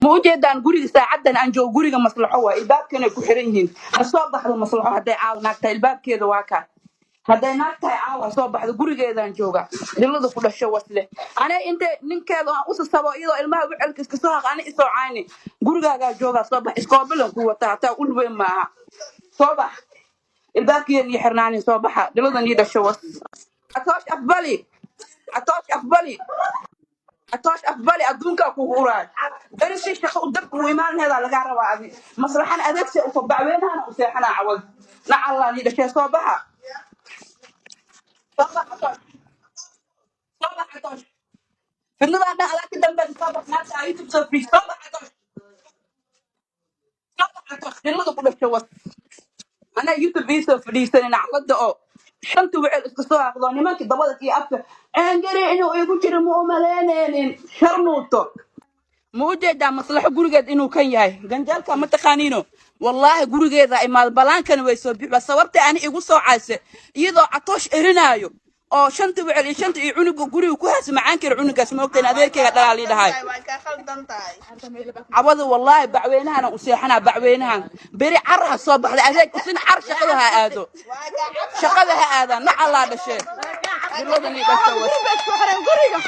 Ma ujeedaan guriga saacadan aan joogo? Guriga Maslaxo waa ilbaabkanay ku xiran yihiin. Ha soo baxdo Maslaxo hadday caawa naag tahay. Ilbaabkeeda waa kaa. Hadday naag tahay, caawa ha soo baxdo. Gurigeedaan jooga. Dhilada ku dhasho wasle. Anay intay ninkeeda aan usasabo, iyadoo ilmaha wicelka iska soo haq, ani isoo cayni. Gurigaagaa joogaa, soo bax. Iskoobilan ku wata, hataa ul weyn maaha. Soo bax, ilbaabkeeda iyo xirnaanin. Soo baxa, dhiladan ii dhasho was. Catoosh afbali, Catoosh afbali, Catoosh afbali. Adduunkaa kugu uraay. Beri si shaqo u dabka u imaanheedaa lagaa rabaa. Adi Maslaxan adeegsi ufa bacweenahana u seexanaa. Cawad nacallaan ii dhashee. Soo baxa, soo bax Catoosh, soo bax Catoosh. Fidnadaa dhan adaa ka dambeed. Soo bax naagta aa YouTube soo fiis. Soo bax Catoosh, soo bax Catoosh, dhilada ku dhasho was. Anaa YouTube iisoo fadhiisanin. Cawada oo shanta wicel iska soo aqdo, nimankii dabada iyo afka eengari inuu igu jiro ma umalaynaynin. Sharmuuto. Ma ujeedaa Maslaxo gurigeed inuu kan yahay ganjaalka? Ma taqaaniino? Wallaahi gurigeeda imaad balaankana way soo bixi. Sababta ani igu soo cayse iyadoo Catoosh erinaayo oo shanta wicel iyo shanta iyo cunuga guriga ku haysa macaankara. Cunugaas ma ogtayn adeerkayga dhalaalii dhahay. Way kaa khaldan tahay. Cawada wallaahi bacweynahan u seexanaa. Bacweynahan beri car ha soo baxda. Adeeg usin car shaqada ha aado, shaqada ha aadaan. Nacallaa dhashee, diladani dhasha was. Guriga isku xiran guriga.